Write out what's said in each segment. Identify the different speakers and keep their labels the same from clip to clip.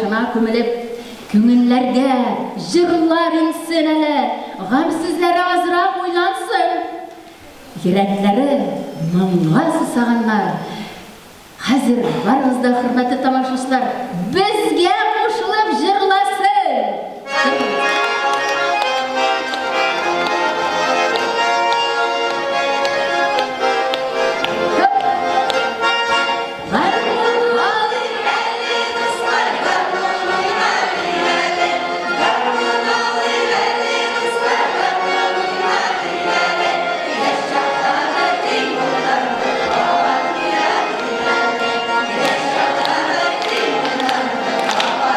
Speaker 1: тарихына күмелеп, күңелләргә җырлар иңсен әле, гамьсезләре азрак уйлансын. Йөрәкләре моңга сусаганнар. Хәзер барыгыз да, хөрмәтле тамашачылар, безгә кушылып җырласын! Гармун алыйк әле, дуслар, гармун уйнатыйк әле. Гармун алыйк әле, дуслар, гармун уйнатыйк әле. Яшь чактагы көй-моңнарны кабат уятыйк әле. Яшь чактагы көй-моңнарны кабат.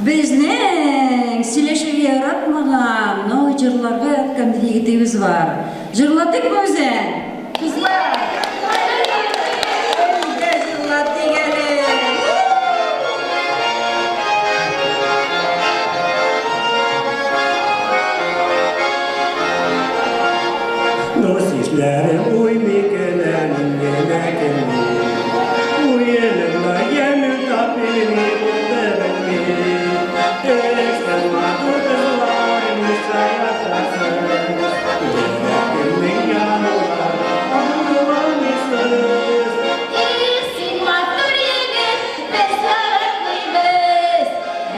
Speaker 2: Безнең сөйләшергә яратмаган, но җырларга яраткан бер егетебез бар. Җырлатыйкмы үзен? Кызлар! Әйдә җырлатыйк әле!
Speaker 3: Дус ишләрем уйный кенә, мин генә көлмим. Уенымда ямен тапмыйм, булды белмим. Эштән матур кызлар ниса ятасың. Йөрәгемнең янулары аңламыйсыз.
Speaker 1: Их, син матур егет, без яратмыйбыз.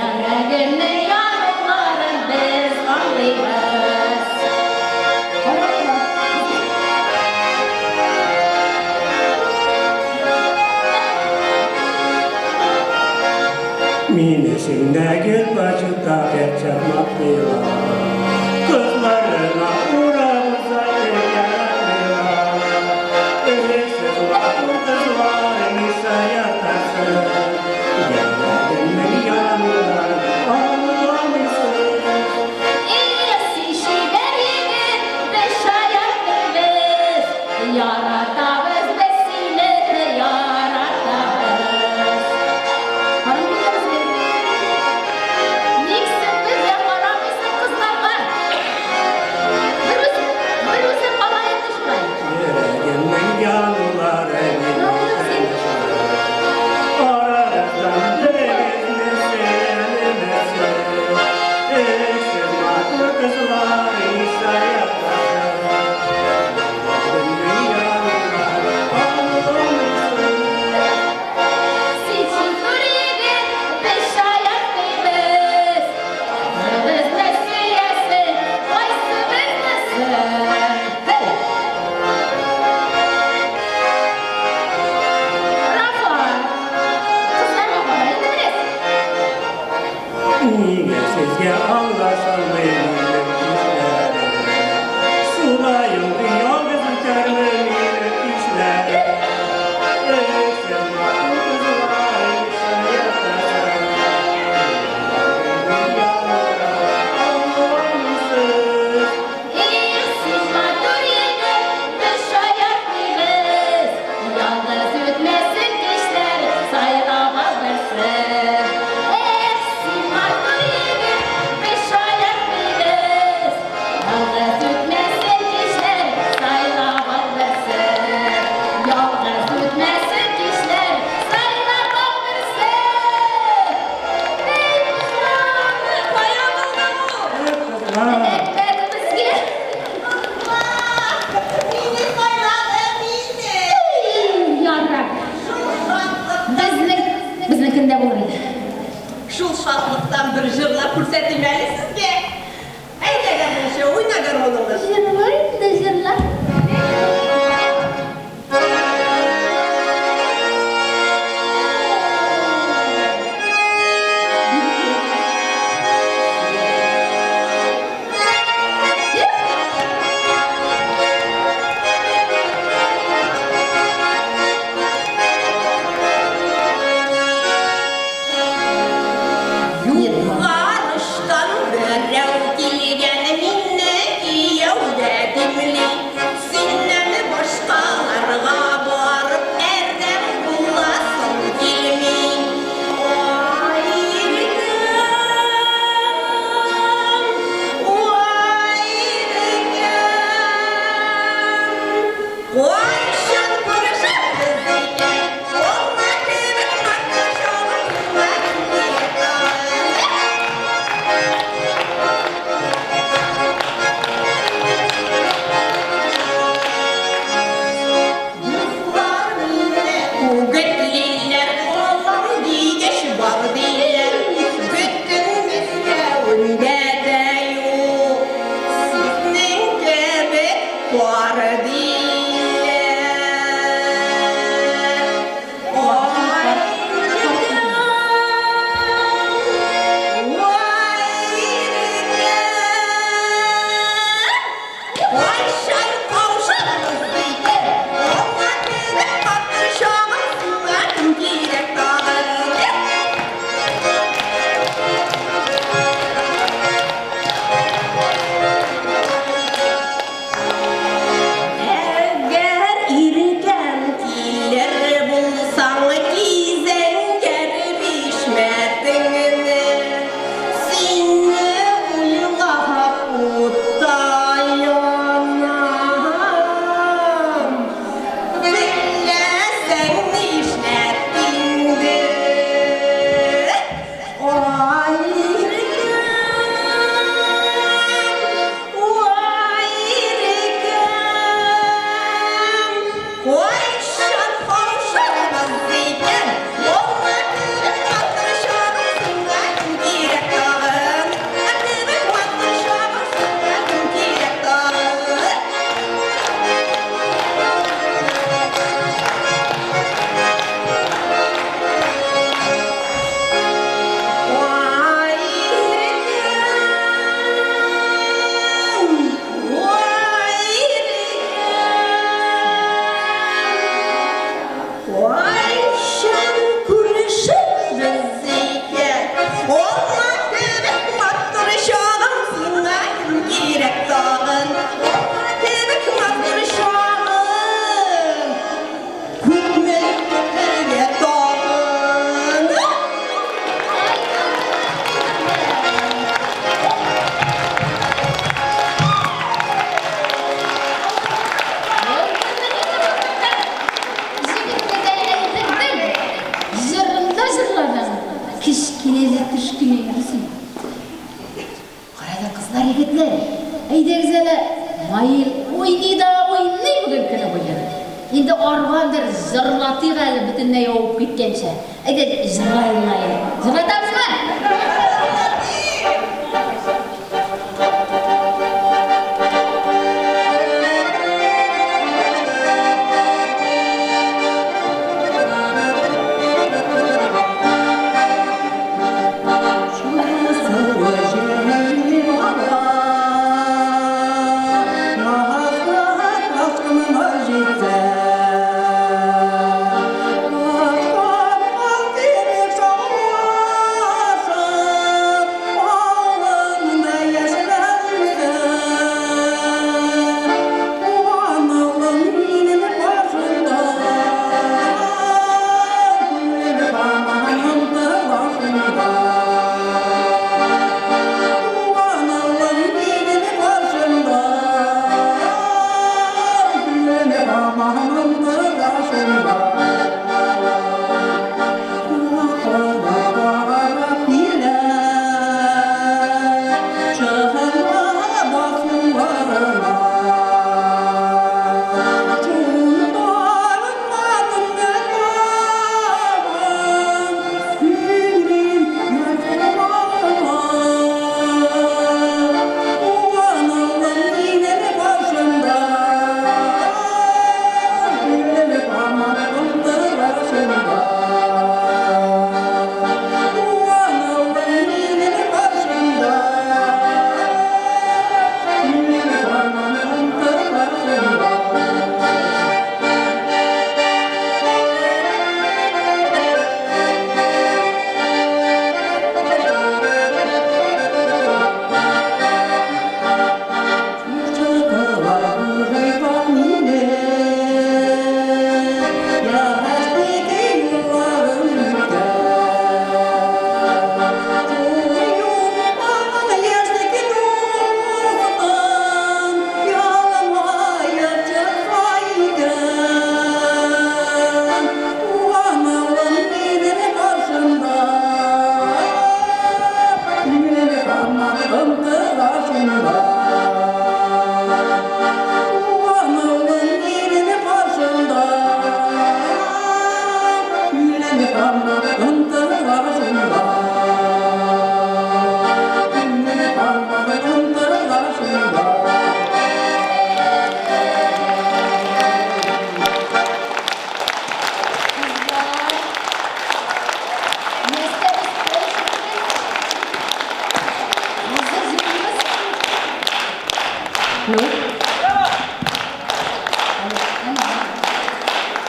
Speaker 1: Йөрәгемнең януларын без аңлыйбыз.
Speaker 3: Мин эшемдә гел почетта һәрчак мактыйлар. Кызларына урам уза яратмыйлар. Эшсез матур кызлар ниса ятасың. Йөрәгемнең януларын аңламыйсыз.
Speaker 1: Их, син чибәр егет, без шаяртмыйбыз. Яратабыз без сине, яратабыз. Карамыйбыз без. Ник син безгә карамыйсың кызларга? Бер үзе, бер үзе кала инде шулай.
Speaker 3: Йөрәгемнең янулары мине Арагыздан берегезне сөйләмәсен. Эшсез матур кызлар ниса ятасың. Йөрәгемнең янулары аңламыйсыз.
Speaker 1: Син матур егет, без шаяртмыйбыз. Кайсыбызны сөясең, кайсыбызны Hey! Рафа! Кызларга кара инде бераз.
Speaker 3: Нигә сезгә аңлашылмый минем кичләрем? Шулай ук ялгыз үтәрме минем кичләрем? Эшсез матур кызлар ниса ятасың. Йөрәгемнең янулары аңламыйсыз.
Speaker 1: Их, син матур егет, без шаяртмыйбыз. Ялгыз үтмәсен кичләр, сайлап ал берсен. Эх, син матур егет, без шаяртмыйбыз. Ялгыз үтмәсен кичләр, сайлап ал берсен. Ялгыз үтмәсен кичләр, сайлап ал берсен. Эй, кызлар!
Speaker 2: Кая булды бу?
Speaker 3: Кызлар!
Speaker 1: Эләкмәде безгә.
Speaker 4: Мине сайлады, мине.
Speaker 1: Ярар.
Speaker 4: Шул шатлык,
Speaker 1: Безнең безнекендә булыр иде.
Speaker 4: шул шатлыктан бер җырлап күрсәтим әле сезгә. Әйдә, гармунчы, уйна гармуныңны.
Speaker 1: Җырла инде, җырла.
Speaker 4: Югарыштан берәү килгән мине кияүгә димли. Синнән башкаларга барып әрәм буласым килми. Ай, иркәм, ай, иркәм. Кайчан күрешербез икән? Алма кебек матур чагым күңелемне. Дуслар мине үгетлиләр, алам дигәч бар диләр. Бөтен Мәскәүдә дә юк сезнең кебек пар диләр. Ай, иркәм, ай, иркәм. Кайчан кавышырбыз икән? Алма кебек матур чагым.
Speaker 1: Сизеп кенә йөрисең. Кара әле, кызлар, егетләр, әйдәгез әле, Наил уйный да уйный бүген көне буе. Инде аргандыр, җырлатыйк әле бөтенләй авып киткәнче. Әйдә, җырлайык, Наил. Җырлатабызмы?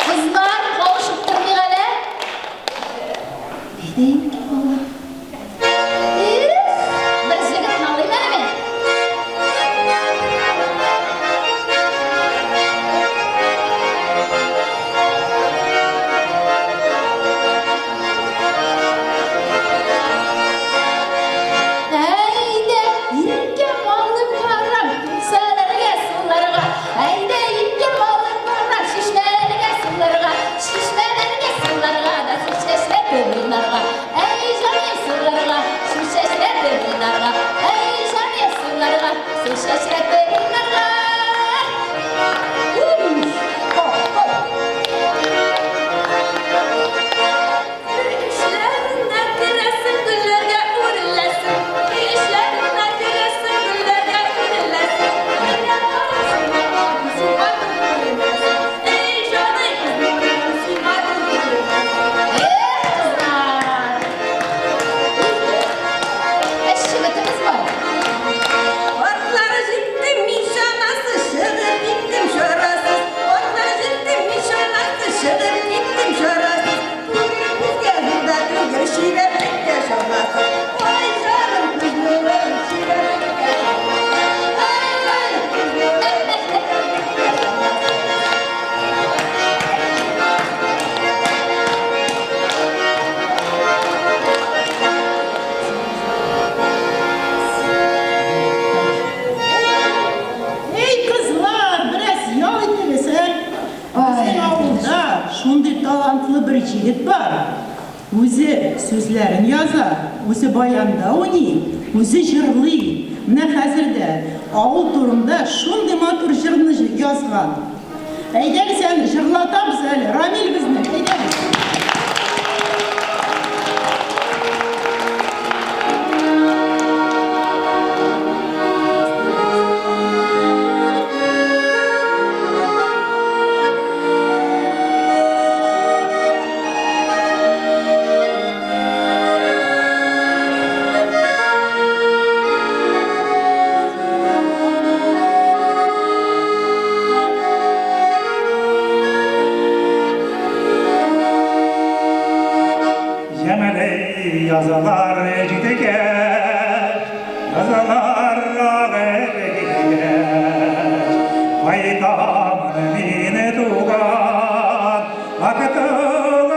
Speaker 1: Кызлар, кавышып тормыйк әле. Әйдә инде, балалар. Эх, бер җегетне алыйм әле мин. Әйдә, иркәм алып барам, күлсәләргә, суларга. Әйдә, иркәм алып барам, чишмәләргә, суларга. Чишмәләргә, суларга да су чәчрәтеп уйнарга. Әй, җаным, суларга, су чәчрәтеп уйнарга. Әй, җаным, суларга, су чәчрәтеп уйнарга. Уй, ой, ой.
Speaker 4: Эшләренә керәсең, гөлләргә үреләсең. Эшләренә керәсең, гөлләргә үреләсең. Әйдә карасың, син матур күренәсең. Эй, җаный, син матур күренәсең.
Speaker 1: Эх, кызлар! Эш егетебез бар.
Speaker 4: Атлары җитте, мин чанасы, чыгып киттем чарасыз. Атлары җитте, мин чанасы, чыгып киттем чарасыз. Түгел күзгә зур да түгел, чибәрлеккә чамасыз. Ай, җаным, күз нурым, чибәрлеккә чамасыз. Ай, җаным, күз нурым, чибәрлеккә чамасыз.
Speaker 5: Эй, кызлар, бераз ял итегез, ә? Безнең авылда шундый талантлы бер егет бар. Үзе сүзләрен яза, үзе баянда уйный, үзе җырлый. Менә хәзер дә авыл турында шундый матур җырны язган. Әйдәгез әле, җырлатабыз әле, Рамил безне, әйдәгез.
Speaker 3: Ямәлей язалар җиткәч, язалар агып киткәч, кайтамын мин туган Актык авылыма.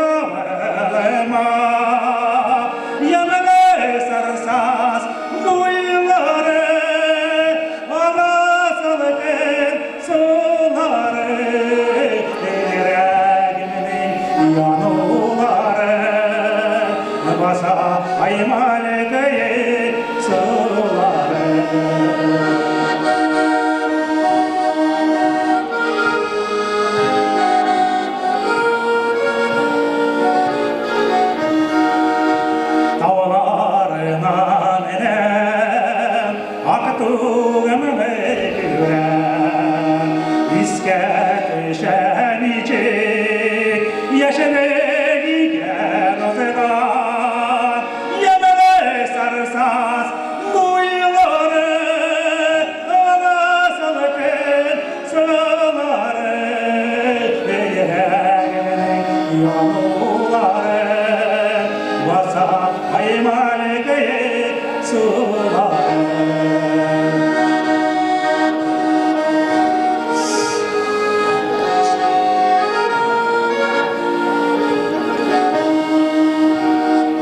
Speaker 3: Ямәлей Сарсаз буйлары, ага салкын сулары, йөрәгемнең янулары, баса Аймалкай сулары. Тауларына менәм, Актыгымны күрәм. Искә төшә ничек яшьлек икән узган. Ямьле Сарсаз буйлары, ага салкын сулары, йөрәгемнең янулары, баса Аймалкай сулары.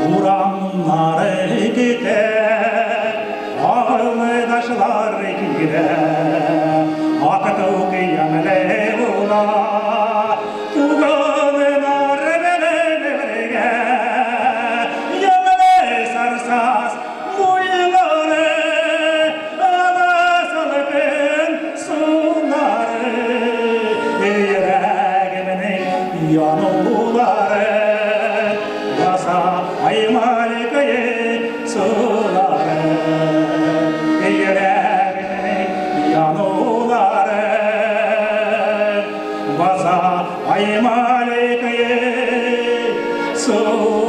Speaker 3: Урамнары китә, авылдашлар килә, Актык ямьле була, туганнар белән бергә. Ямьле Сарсаз буйлары, ага салкын сулары, йөрәгемнең янулары, баса Аймалкай сулары. Йөрәгемнең янулары, баса Аймалкай сулары.